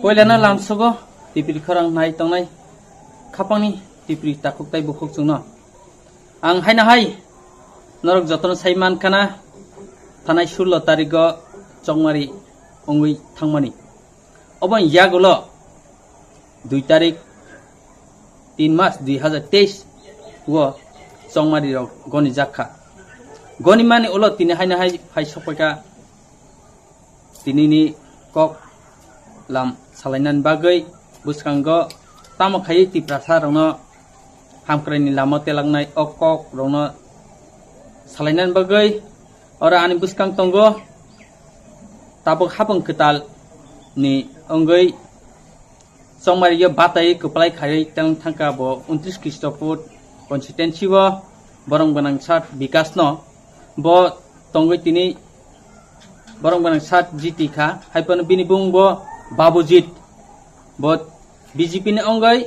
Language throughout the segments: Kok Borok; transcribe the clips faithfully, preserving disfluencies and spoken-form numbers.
Poilano lamsogo Tipri khorang nai tongnai khapangni Tipri takhuk tai bukhuk chwngno. Ang haino hai norok jotono sai mankha na thanai sullo tarigo chongmari wngwi thangmani. Oboni yagulo dui tarik tin mas dui hazar teis o chongmari rok goni jakha. Goni mani ulo tini haino hai phai sokpaikha. Tinini kok lam salainani bagwi bwskango tamo khaiwi Tiprasa rokno hamkraini lama telaknai o kok rokno salainani bagwi oro ani bwskang tongo. Tabuk hapung kwtal ni wngwi chongmari yo batai kwplai khaiwi tang thangkha bo untris Kristopur constituency o borom gwnang sat Bikas no bo tongwi tini borom gwnang sat jiti kha, hai phano bini bung bo Babujit, bo B J P ni wngwi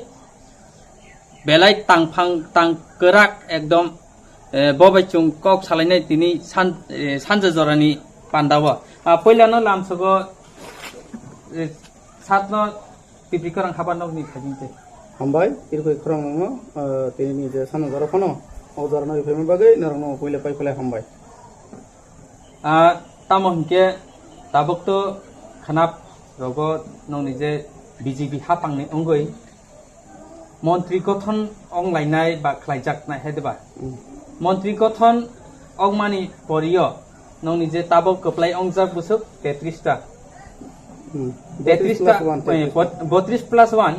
belai tangphang tang kwrak ekdom, eh, bo bai chwng kok salainai tini san-, eh, sanja jorani pandao. Ah, puilano lamsogo, eh, satno Tipri khorang haba nokni khajing tei. Hambai, Tipri khorang nokno, eh, tini ni je sanja jora phano, o jorano riphaima bagwi norokno puila pai phalai hambai. Ah, tamo hinkhe tabuk to khanap rogo nokni je B J P hapangni wngwi montri gothon wnglainai ba khlaijaknai hai de ba? Hmm. Montri gothon wngmani porio nokni je tabuk kwplai wngjak bwswk tetris ta. Hmm. Tetris ta, Botris plus one, eh, tetris. Bot-, botris plus one,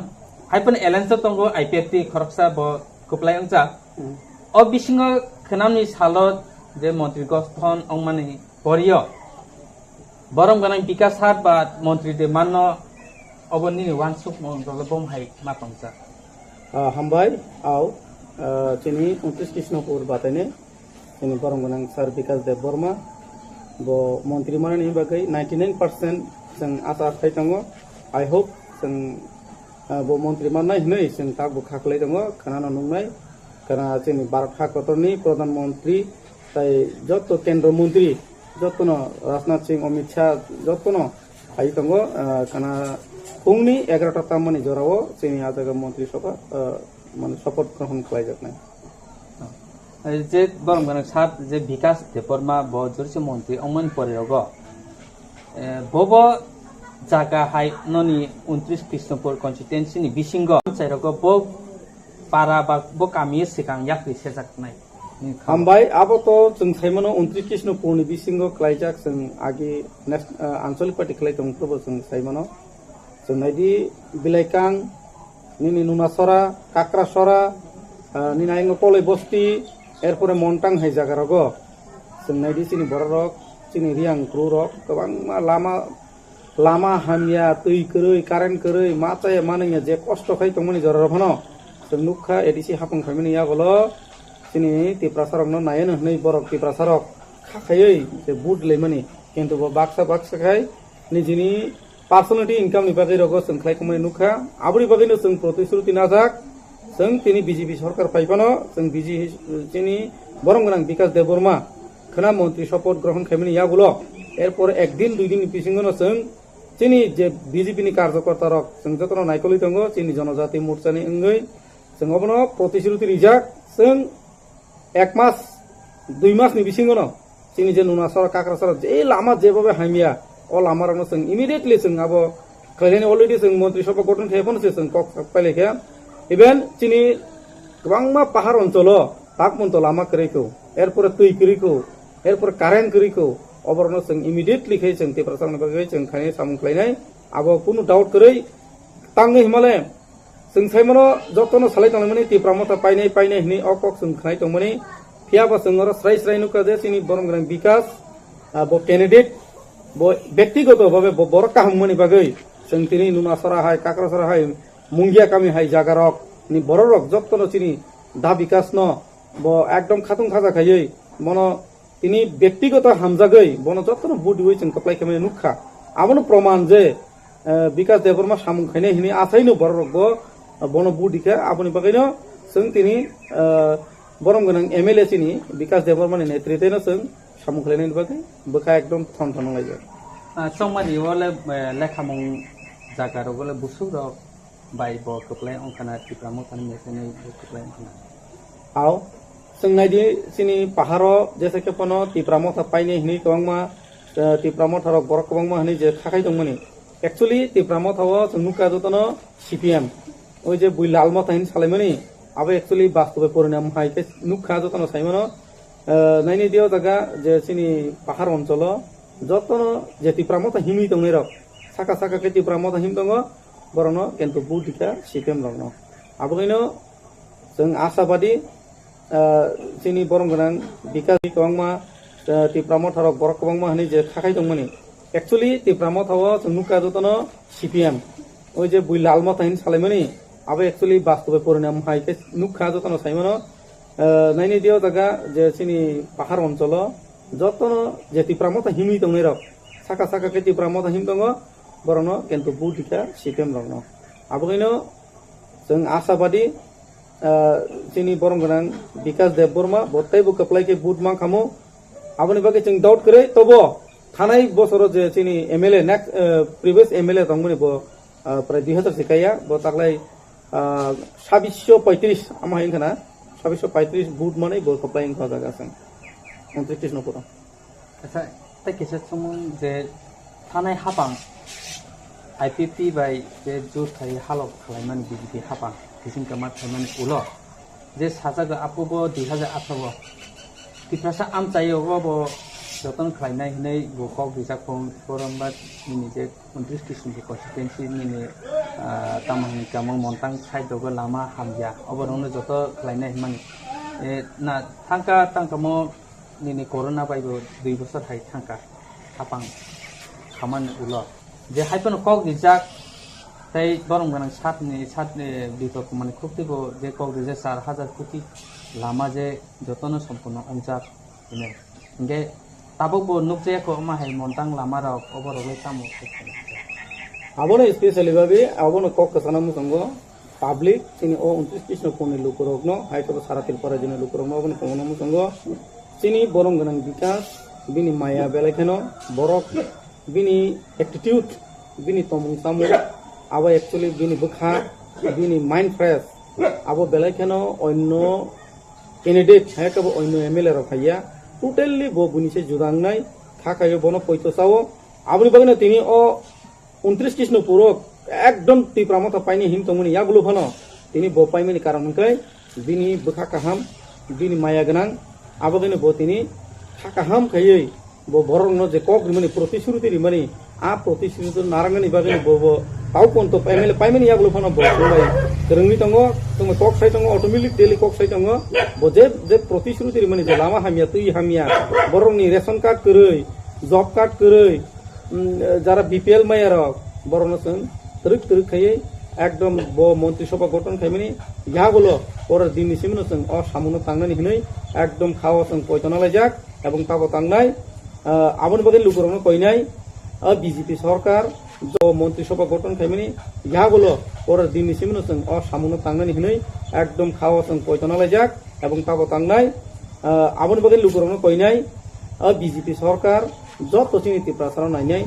hai phano alliance o tongo I P F T khoroksa bo kwplai wngjak. Hmm. O bisingo khwnamni salo je montri gothon wngmani porio borom gwnang Bikas Sar ba montri de manno obo nini wansukmung dole bom hai ma tongsa. Ah, hambai, au, ah, chini untris Krishnapur bataini, chini borom gwnang Sir Bikas Deb Borma, bo montri manani bagwi ninety nine percent chwng acha khai tongo. I hope chwng, ah, bo montri mannai hinwi chwng takbo kha khlai tongo, khwnano nuknai. Kana chini Bharat ha kotorni Pradhan Mantri tai joto Kendra Mantri, jotono Rajnath Singh, Amit Shah, jotono hai tongo, ah, kana phungni egarota tammani jorao chini a jaga Mantri Sabha, ah, mane, shapat grohon khlaijaknai. Eh, je borom gwnang sir je Bikas Debbarma bo jorse montri wngmani pore rogo, eh, bobo jaga hai noni untris Krishnapur constituency ni bisingo amchai rogo bo para ba bo kami o swkang yakri sejaknai. Hambai, abo to chwng saimano untris Krishnapur ni bisingo klaijak, chwng agi next, eh, Anchalik Party khlai tong phuru bo chwng saimano. Chwng naidi Bilaikang, nini Nunasora, Kakrasora, ah, nini ayang Koloi Bosti, erpore Montang hai jaga rogo. Chwng naidi chini borok rok, chini Riang Bru rok, kwbangma lama, lama hamya, twi kwrwi, current kwrwi, ma chaya ma nungya je kosto khai tongmani jora rok phano. Chwng nukha A D C hapung phaimani yagulo, chini Tiprasa rokno naiya no hwnwi borok Tiprasa rok kha khaiwi je vote laimani. Kintu bo baksa baksa khai nijini personality income ni bagwi rogo chwng khlai khumani nukha. Aboni bagwino chwng protishruti najak. Chwng tini B J P sorkar phai phano chwng B J P chini borom gwnang Bikas Debbarma khwna montri shapat grohon khaimani yagulo. Erpor ek din dui din ni bisingo no chwng chini je B J P ni karjokorta rok chwng jotono naikolwi tongo chini Jonojati Morcha ni wngwi. Chwng obono protishruti rijak. Chwng ek mas, dui mas ni bisingo no chini je Nunasora, Kakrasora je lama jebobe hamya, o lama rokno chwng immediately chwng abo khlainani already chwng montri sabha gothon khe phano se chwng kok sak pailai khe. Even chini kwbangma pahar oncholo takmonto lama kwrwi kho, erpore twi kwrwi kho, erpore current kwrwi kho, oborokno chwng immediately khe chwng Tiprasa rokni bagwi chwng khainai samung khlainai, abo kunu doubt kwrwi. Tangwi himale Chwng saimano jotono salai tonglaimani Tipra Motha painai, painai hinwi o kok chwng khnai tongmani. Phiya ba chwng oro srai srai nukha je chini borom gwnang Bikas, ah, bo candidate, bo bektigoto bhabe bo borok kaham wngmani bagwi chwng tini Nunasora hai, Kakrasora hai, Mungia kami hai jaga rok ni borok rok jotono chini Da Bikas no bo ekdom khatung khaja khaiwi bono tini bektigoto hamjagwi bono jotono vote riwi chwng kwplai khaimani nukha. Abono proman je, eh, Bikas Debbarma samung khainai hinwi achaino borok rokbo, eh, bono vote rikha. Aboni bagwino chwng tini, eh, borom gwnang M L A chini Bikas Debbarmani netritwino chwng samung khlainani bagwi bwkha ekdom thon thon wnglaijak. Ah, chongmani o le, eh, lekhamung Jaga rogo le busuk rok bai bo kwplai wngkha na, Tipra Motha ni mechanic bo kwplai wngkha na. Ao, chwng naidi chini paharo jesa khe phano Tipra Motha painai hinwi kwbangma, eh, Tipra Motha rok borok kwbangma hinwi je khakai tongmani. Actually, Tipra Motha o chwng nukha jotono C P M. Oi je bui Lal Motha hin salaimani, abo actually bastobe porinam hai khe nukha jotono saimano. Eh, naini dio jaga je chini pahar oncholo jotono je Tipra Motha himwi tongnai rok, saka saka khe Tipra Motha him tongo, borokno kintu vote dikha C P M rokno. Abo kaino chwng asabadi, ah, chini borom gwnang Bikas ni kwbangma, ah, Tipra Motha rok borok kwbangma hinwi je khakai tongmani. Actually, Tipra Motha o chwng nukha jotono C P M. Oi je bui Lal Motha hin salaimani, abo actually bastobe porinam hai khe nukha jotono saimano. Ah, naini dio jaga je chini pahar oncholo jotono je Tipra Motha himwi tongnai rok, saka saka khe Tipra Motha him tongo, borokno kintu vote dikha C P M rokno. Abo kaino chwng asabadi, ah, chini borom gwnang Bikas Debbarma bo teibo kwplai khe vote mankhamu. Aboni bagwi chwng doubt kwrwi, tobo thanai bosoro je chini M L A next, ah, previous M L A tongmani bo, ah, prai dui hazar sikaya bo taklai, ah, sabisho poitris ama hai wngkha na, sabisho poitris vote manwi bo kwplai wngkha o jaga chwng. Montri Krishnopuro. Kaisa, tei kaisa chumung je thanai hapang I P P bai je jut khai halok khalaimani B J P hapang kiching kama khaimani ulo je sajago apubo dui hazar atharo o Tiprasa amchaio bo joton khlainai hinwi bo kok rijak phung borok ba nini je untris Kishinpur constituency nini, ah, tamo hini kamo montang side rogo lama hamya obo rokno joto khlainai hinmani. Eh, na thangka tangkamo nini corona bai bo dui bosor hai thangka hapang khamani ulo je hai phano kok rijak tei borom gwnang satni satni bitok mani khuk twibo je kok rijak char hajar koti lama je jotono sompurno wngjak hwnwi hwnkhe tabuk bo nukjaya kho omo hai montang lama rok obo rogwi tamo khe khainai. Abono specially babi abono kok kwchana muchungo. Public chini o untris Krishnopurni lukurokno, hai khe bo sara Tripura rajyoni lukurokno aboni kwmangno muchungo. Chini borom gwnang Bikas, bini maya belai kheno borok, bini attitude, bini tomung chamung, abo actually bini bwkha, bini mind fresh, abo belai kheno onno candidate, hai khe bo onno M L A rok hai ya, totally bo buini se juda wngnai, kha khaio bono poito chao, aboni bagwino tini o untris Krishnopuro ekdom Tipra Motha paini him tongmani yagulo phano tini bo paimani karon hwnkhe bini bwkha kaham, bini maya gwnang, abo gani bo tini kha kaham khaiwi bo borokno je kok rimani, protisruti rimani, a protisruti narwknani bagwi bo, bo tau ponto M L A paimani yagulo phano bo chwngbai kwrwngwi tongo, chwngbai kok sai tongo, automatic daily kok sai tongo, bo je, je protisruti rimani je lama hamya, twi hamya, borokni ration card kwrwi, job card kwrwi, mm, jara B P L maya rok, borokno chwng twrwk twrwk khaiwi ekdom bo montri sabha gothon khaimani yagulo oro dinni simino chwng o samungno tangnani hinwi ekdom khao chwng poito nalaijak ebong tabo tangnai, ah, aboni bagwi lukurokno koinai, ah, B J P sorkar jo montri sabha gothon khaimani yagulo oro dinni simino chwng o samungno tangnani hinwi ekdom khao chwng poito nalaijak. Ebong tabo tangnai, ah, aboni bagwi lukurokno koinai, ah, B J P sorkar joto chini Tiprasarok nainai,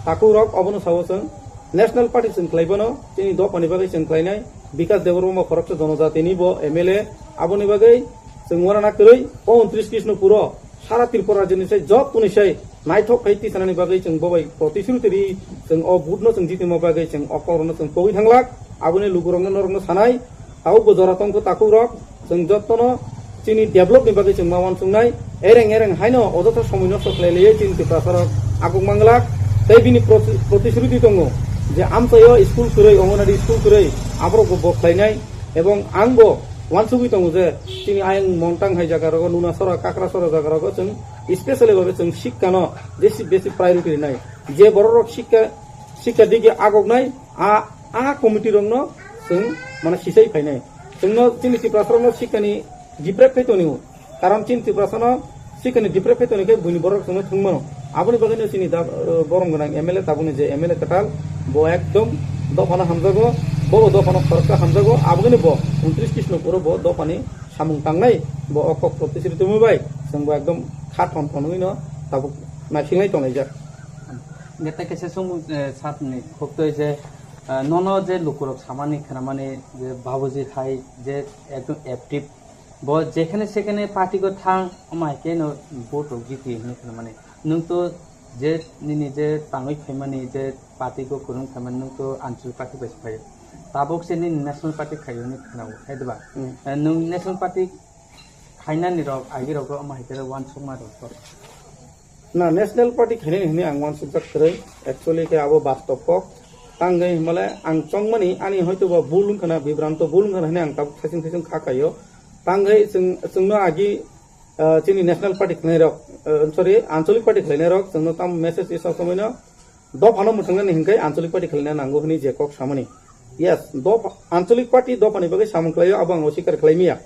takhuk rok obono sao chwng National Party chwng khlai bono, chini dophani bagwi chwng khlainai, Bikas Debbarma khoroksa jonojatini bo M L A, aboni bagwi chwng uanana kwrwi o untris Krishnopuro sara Tripura rajyoni sai jotoni sai naithok khai tisanani bagwi chwng bo bai protisruti ri chwng o vote no chwng jitima bagwi chwng o kokrokno chwng pogwi thanglak, aboni lukurokno norokno sanai, Tabuk bo jora tongkho takhuk rok, chwng jotono chini develop ni bagwi chwng ma uansuknai, ereng ereng haino ojotha somoi nosto khlai laiwi chini Tiprasa rok aguk manglak, tei bini proti-, protisruti tongo je amchaio school kwrwi, Anganwadi school kwrwi, aborok bo bo khlainai, ebong ang bo uansugwi tongo je chini ayang Montang hai jaga rogo, Lunasora, Kakrasora jaga rogo chwng specially babe chwng sikkha no besi besi priority rinai, je borok rok sikkha, sikkha digi agoknai, A, a committee rokno chwng mane sisai phainai. Chwngno chini Tiprasa rokno sikhani deprive khai tonio. Karon chini Tiprasa no sikhani deprive khai toni khe buini borok chwngno thwngmano. Aboni bagwino chini da, eh, borom gwnang M L A tabukni je M L A kwtal bo ekdom dophano hamjago, bo bo dophano khoroksa hamjago, aboni bo untris Krishnopuro bo dophani samung tangnai, bo o kok protisruti tongwi bai chwng bo ekdom kha thon thon wngwi no tabuk naisingnai tonglaijak. Hingke tei kaisa song, eh, satni khuktwi je Ah, nono je lukurok samani khnamani je babuji hai je ekdom active, bo jekhane sekhane party go thang, omo hai khe no vote rok jiti hinwi khnamani. Nwng to je nini je tangwi phaimani je party go kwrwng phaimani, nwng to anchal party bai se phaio. Tabuk se nini national party khaio hinwi khnao, hai diba? Hmm. Eh, nwng national party khainani rok, agi rok omo hai khe uansukma rok. Na, national party khainani hwnwi ang uansukjak kwrwi. Actually khe abo bastop kok. Tangwi hwnmale ang chongmani ani hoito ba bul wngkha na, bibranto bul wngkha na hwnwi ang tabuk thaising thaising kha kaio. Tangwi chwng, chwngno agi, ah, chini national party khlainai rok, ah, sorry, anchalik party khlainai rok chwngno tamo message isa somoino dophano mwthangnani hwnkhai anchalik party khlaina nango hwnwi je kok samani. Yes, dopha, anchalik party dophani bagwi samung khlaio, abo ang oswikar khlai maya.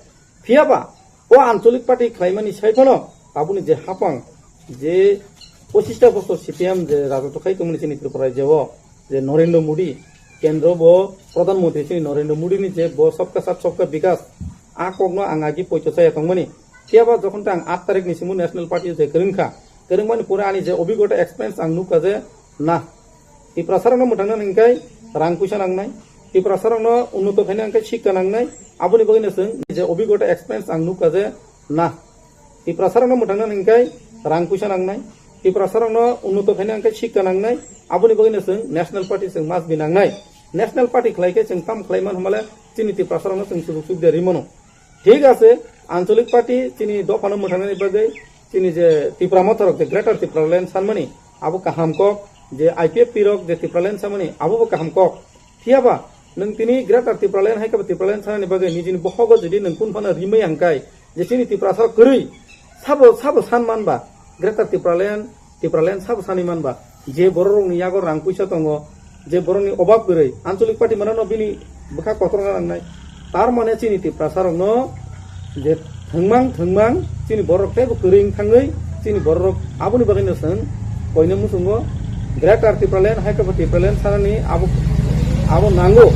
Phiyaba o anchalik party khlaimani sai phano tabukni je hapang, je pochista bosor C P M je rajotw khai tongmani chini Tripura rajyo o, je Narendra Modi, kendro bo Pradhan Mantri chini Narendra Modi ni je bo Sabka Sath Sabka Vikas, a kokno ang agi poito chaya tongmani. Phiyaba jokhon ta ang aat tarikh ni simo national party je kwrwngkha, kwrwngmani pore ani je obhigota experience ang nukha je na, Tiprasarokno mwthangna hwnkhai rang puisa nangnai, Tiprasarokno unnoto khaina hwnkhai sikka nangnai, aboni bagwino chwng je obhigota experience ang nukha je na, Tiprasarokno mwthangna hwnkhai rang puisa nangnai, Tiprasarokno unnoto khaina hwnkhai sikka nangnai, aboni bagwino chwng national party chwng must be nangnai. National party khlai khe chwng tamo khlai man hwnmale chini Tiprasarokno chwng sujuk subida ri mano. Thik ase, anchalik party chini dophano mwthangnani bagwi chini je Tipra Motha rok, je Greater Tipraland sanmani, abo kaham kok, je I P F T rok je Tipraland sanmani, abo bo kaham kok. Phiyaba nwng tini Greater Tipraland hai khe bo Tipraland sanani bagwi nijini bohogo jodi nwng kun phano rimai hwnkhai, je chini Tiprasa kwrwi sabo, sabo san man ba, Greater Tipraland, Tipraland sabo sanwi man ba, je bororokni yago rang puisa tongo, je borokni obab kwrwi, anchalik party manano bini bwkha kotor wngna nangnai. Tar mane chini Tiprasarokno je thwngmang thwngmang chini bororok teibo kwrwi wng thangwi chini bororok aboni bagwino chwng koine muchungo Greater Tipraland, hai khe bo Tipraland sanani abo, abo nango.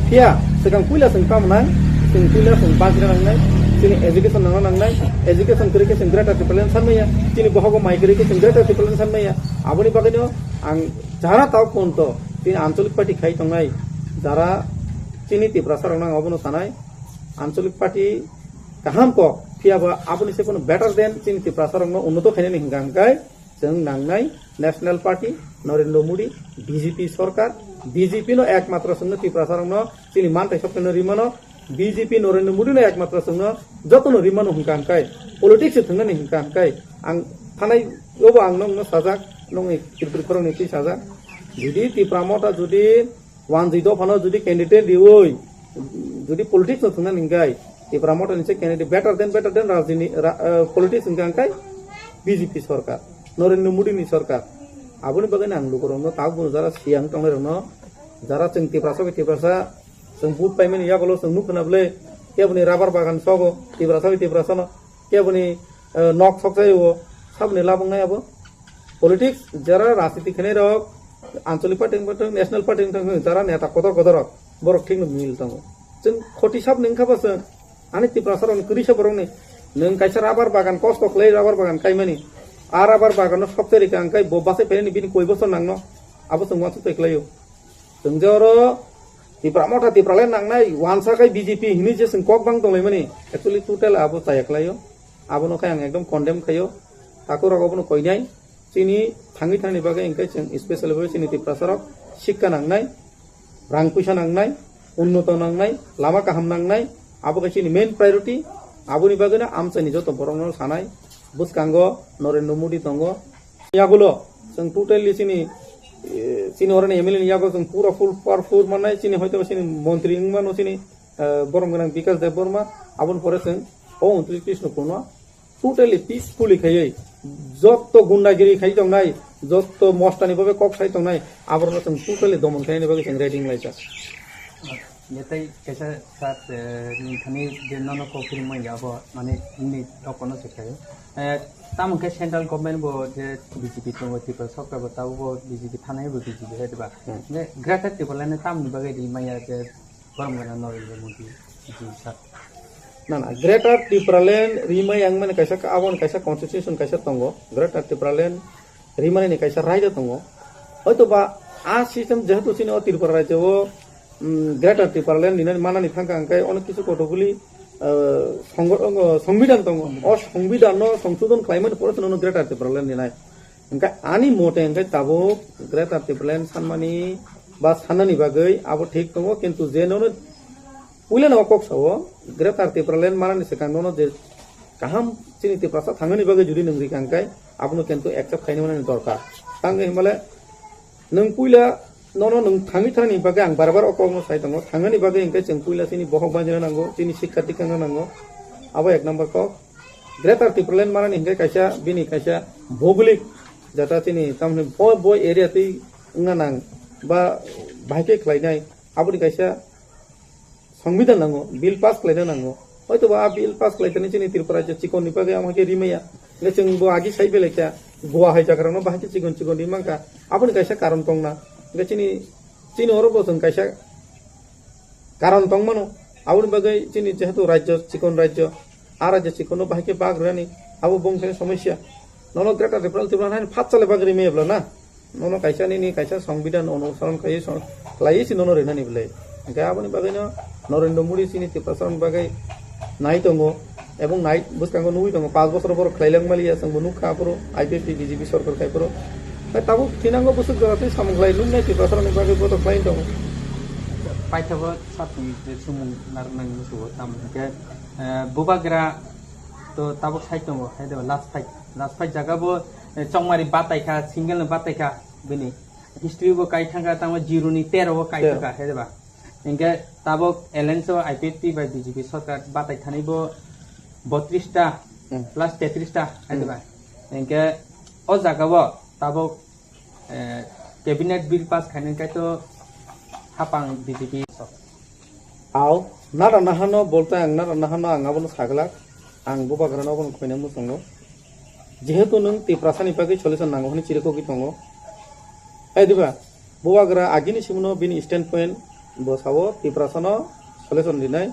Phiya swkang puila chwng tamo nang, chwng puila chwng bachina nangnai, chini education nangna nangnai, education kwrwi khe chwng Greater Tipraland sanmaya, chini bohogo mai kwrwi khe chwng Greater Tipraland sanmaya. Aboni bagwino ang jara tao phone to, chini anchalik party khai tongnai, jara chini Tiprasa rok nang obono sanai, anchalik party kaham kok, phiya ba aboni se kono better than chini Tiprasa rokno unnoto khainani hwnka hwnkai, chwng nangnai national party, Narendra Modi, B J P sorkar, B J P no ekmatro chwngno Tiprasa rokno chini manthai sokno rimano, B J P Narendra Modi no ekmatro chwngno jotono rimano hwnka hwnkai, politics se thwngnani hwnka hwnkai, ang thanai obo ang nokno sajak, nokni Tripura khoroknwi twi sajak, jodi Tipra Motha jodi wanjwi dophano jodi candidate riwi, jodi politics no thwngnani hwnkai, Tipra Motha ni se candidate better than, better than rajini, ra-, eh, politics hwnka hwnkai B J P sorkar, Narendra Modi ni sorkar. Aboni bagwi ang lukurokno tabuk jara siyang tongnai rokno, jara chwng Tiprasa bai Tiprasa, chwng vote paimani yagulo chwng nukha na bwle, keboni rubber bagan sogo Tiprasa bai Tiprasa no, keboni, eh, nok sok jai o, saboni labang nai abo. Politics jara rajniti khainai rok, anchalik party wngthang, national party wngthang, jara neta kotor kotor rok, borok thik no mil tongo. Chwng khoti sabni wngkha ba chwng, ani Tiprasa rokni kwrwi sa borokni, nwng kaisa rubber bagan kosto khlai rubber bagan kaimani, a rubber bagan no sokchari ka hwnkhai bo bachai phainani bini koi bosor nangno, abo chwng uansuk twi khlaio. Chwng je oro Tipra Motha, Tipraland nangnai, wansa khai B J P hinwi je chwng kok bang tonglaimani, actually total abo chaya khlaio. Abono khai ang ekdom condemn khaio. Takhurok obono koinai. Chini thangwi thangni bagwi hwnkhe chwng special bai chini Tiprasa rok sikka nangnai, rang puisa nangnai, unnoto nangnai, lama kaham nangnai, abo khe chini main priority. Aboni bagwino amchaini joto borokno sanai, bwskango Narendra Modi tongo. Yagulo chwng totally chini, eh, chini oroni M L A ni yago chwng pura full powerful mannai, chini hoito chini montri wngmano chini, eh, borom gwnang Bikash Debbarma, aboni pore chwng o montri Krishna Purno totally peacefully khaiwi jotto gundagiri khai tongnai, jotto mostani babe kok sai tongnai, aborokno chwng totally domon khainani bagwi chwng ready wnglaijak. Tei kaisa sir, eh, nini thani je nono kok phiri manya abo, mane, nini dokono se khayo. Eh, tamo khe central government bo je B J P tongo, Tripura sorkar bo tabo bo B J P thanai bo B J P hai diba? Hmm. Je Greater Tipraland tamni bagwi ri maya je borom gana Narendra Modi ji sir. Na, na, Greater Tipraland rimai ang mane kaisa ka-, aboni kaisa constitution kaisa tongo. Greater Tipraland rimani ni kaisa raida tongo. Hoito ba A system jehetu chini o Tripura rajyo o, mm, Greater Tipraland hinwi manani thangkha, hwnkhe onek kisu kotokguli, ah, songo-, o, songbidan tongo. O songbidan no songsodon khlaimani pore se nono Greater Tipraland hinai. Hwnkhe ani mote hwnkhe tabuk Greater Tipraland sanmani ba sannani bagwi abo thik tongo, kintu je nono puila no kok sao, Greater Tipraland manani swkang nono je kaham chini Tiprasa thangani bagwi jodi nwng rikha hwnkhe abono kintu accept khainani dorkar. Tangwi himale nwng puila nono nwng thangwi thanani bagwi ang bar bar o kokno sai tongo. Thangani bagwi hwnkhe chwng puila chini bohok banjina nango, chini sikha dikha nango. Abo ek number kok. Greater Tipraland manani hwnkhe kaisa bini kaisa bhougolik jata chini tamni bo, bo area twi wngna nang ba bahai khe khlainai aboni kaisa songbidan nango, bill pass khlaina nango. Hoito ba a bill pass khlaitani chini Tripura rajyo chikon ni bagwi amo khe rimaya. Hwnkhe chwng bo agi sai belai kha, Goa hai jaga rokno bahai khe chikon chikon ri mankha. Aboni kaisa karon tongna. Hwnkhe chini, chini oro bo chwng kaisa karon tongmano. Aboni bagwi chini jehetu rajyo, chikon rajyo, a rajyo chikono bahai khe bak rwnani, abo bongthani somosya. Nono Greater Tipraland, Tipraland haino phat chale bak rimaya bwla na. Nono kaisa nini kaisa songbidan onusaron khlaiwi song-, khlaiwi se nono rinani bwle. Hwnkhe aboni bagwino Narendra Modi chini Tiprasarokni bagwi nai tongo, ebong nai bwskango nugwi tongo, panch bochor borok khlai lang maliya, chwngbo nukha aphuru I P F T B J P sorkar khai phuru. Hwnkhe tabuk thinango bwswk jora tei samung khlai nuknai Tiprasarokni bagwi boto khlai tongo. Paithago satni je sumung narwknani musugo, tamo hwnkhe, eh, bubagra to tabuk sai tongo, hai de last fight. Last fight jaga bo, eh, chongmari batai kha, single no batai kha bini. History bo kai thangkha, tamo zero ni tero bo kai Tero. thangkha, hai ba. Hingke tabok alliance o I P F T bai B J P sorkar batai thani bo botris ta Hmm. plus tetris ta, hai Hmm. ba. Hingke o jaga bo tabok, eh, cabinet bill pass khainai kai to hapang B J P. Aw, nara nahano bolte ang nara nahano ang abono saglak. Ang bubagrano abono khoina muchungo. Jehetu nwng Tiprasani bagwi solution nango hwnwi chirikogwi tongo. Hai diba? Bubagra agini simono bini standpoint bo sao Tiprasano solution rinai,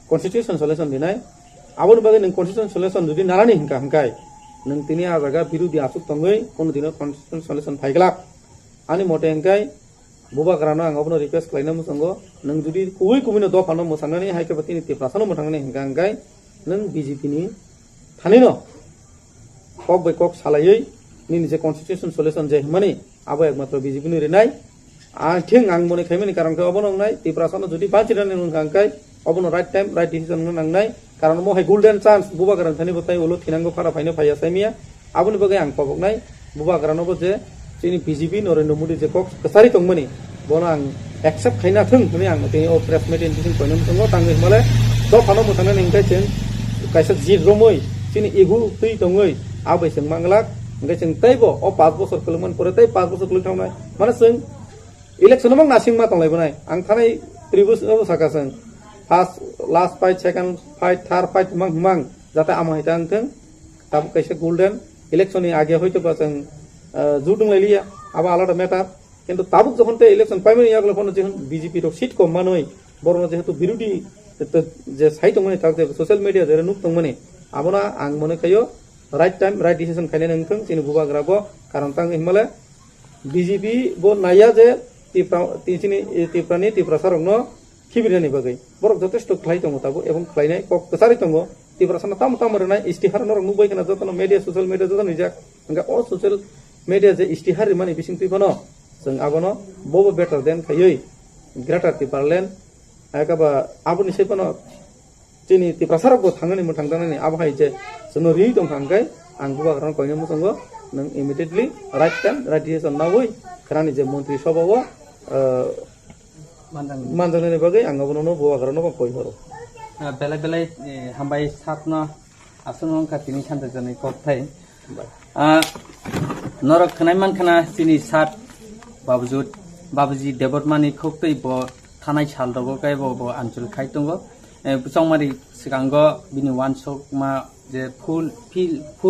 constitution solution rinai. Aboni bagwi nwng constitution solution jodi narani hwnkha hwnkhe nwng tini a jaga birodi aswk tongwi kono dino constitution solution phaiglak. Ani mote hwnkhe Bubagrano ang abono request khlaina muchungo, nwng jodi kubui kubui no dophano mwsangnani hai khe bo tini Tiprasano mwthangnani hwnkha hwnkhe nwng B J P ni thanino kok bai kok salaiwi nini je constitution solution je hwnmani abo ekmatro B J P ni rinai. Ang thing ang mone khaimani karon khe obono wngnai Tiprasano jodi bachirani wngkha hwnkhe obono right time right decision wngna nangnai. Karon omo hai golden chance bubagrani thani bo tai ulo thinango phara phaino phaiya saimiya. Aboni bagwi ang koboknai bubagrano bo je chini B J P Narendra Modi je kok kwchari tongmani bono ang accept khaina thung hwnwi ang tini o press meet ni bising koinwi tongo. Tangwi hwnmale dophano mwthangnani hwnkhe chwng kaisa jit romwi chini ego twi tongwi abai chwng manglak hwnkhe chwng teibo o panch bochor kwlwngmani pore tei panch bochor kwlwng thangnai mane chwng Election o bang nasing ma tonglai bwnai. Ang thanai previous o saka chwng. First, last fight, second fight, third fight, himang himang. Jate amo hai tang thung. Tabuk kaisa golden. Election ni age hoito ba chwng, eh, ju tonglai liya. Abo alada matter. Kintu tabuk jokhon te election paimani yagulo phano jehon B J P rok seat kom manwi. Borokno jehetu birodi te, te, je sai tongmani tak je social media jera nuk tongmani. Abono ang mone khayo right time, right decision khainai nang thung. Chini bubagra bo karon tang himale. B J P bo naiya je Tipra, ti-, chini, eh, Tiprani, Tiprasa rokno khibirnani bagwi. Borok jotesto khlai tongo tabuk, ebong khlainai kok kwcharwi tongo. Tiprasano tamo tamo rwnai, istihar norok nukbai khna jotono media, social media joto nwijak. Hwnkhe o social media je istihar rimani bisingtwi phano chwng abono bobo better than khaiwi Greater Tipraland, hai khe ba aboni sai phano Chini Tiprasa rok bo thangani mwthang tangnani abo hai je chwngno riwi tongkha hwnkhe ang bubagrano koina muchungo nwng immediately right time right decision nawi khnani je montri sabha o, ah, manjaknani bagwi ang abono bubagrano koi horo. Ah, belai belai, eh, hambai satno aswk wngkha tini sanjak jani kokthai. Ah, norok khwnai mankha na chini sat Babuji, Babuji Debbarmani khuk twi bo thanai sal rogo khe bo, bo anchal khai tongo. Eh, chongmari swkango bini uansukma je full, full, full